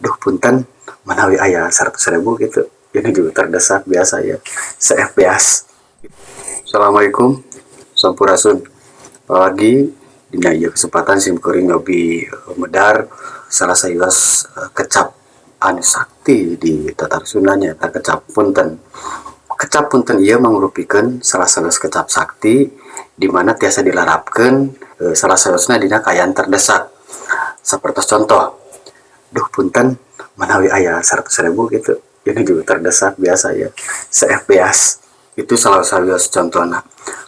Duh, punten, manawi aya 100.000 gitu. Ini juga terdesak biasa ya. CFBS. Assalamualaikum. Sampurasun. Lagi dina ieu kesempatan sim kuring nyobi medar salah sawios kecap anu sakti di Tatar Sunda, nyaeta kecap punten. Kecap punten ieu mangrupikeun salah sawios kecap sakti di mana tiasa dilarapkeun salah sawiosna dina kaayaan terdesak. Sapertos contoh, duh, punten, manawi aya 100.000 gitu. Ini juga terdesak biasa ya. CFBS itu salah sawios contohna.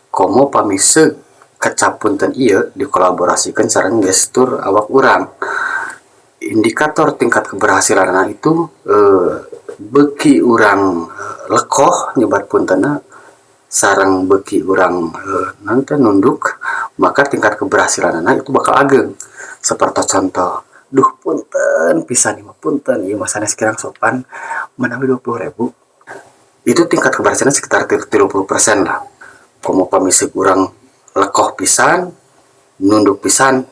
Komo pami kecap punten ieu dikolaborasikan sareng gestur awak urang. Indikator tingkat keberhasilan itu beuki urang lekoh nyebat puntenna sareng beuki urang nanti nunduk, maka tingkat keberhasilan itu bakal ageng. Seperti contoh, duh, punten pisan ieu mah, punten ieu mah sanes kirang sopan, manawi 20.000. Itu tingkat keberhasilan sekitar 30% lah. Komo pami urang lekoh pisan, nunduk pisan,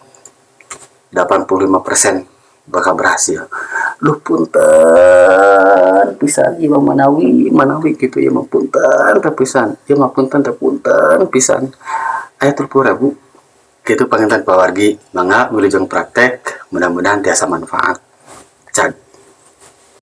85% bakal berhasil. Duh, punten pisan ieu mah, manawi manawi gitu ieu mah, punten teh pisan ieu mah, punten teh, punten pisan, aya 30.000 gitu. Panginten pawargi, mangga wilujeng praktek, mudah-mudahan tiasa manfaat. Cag.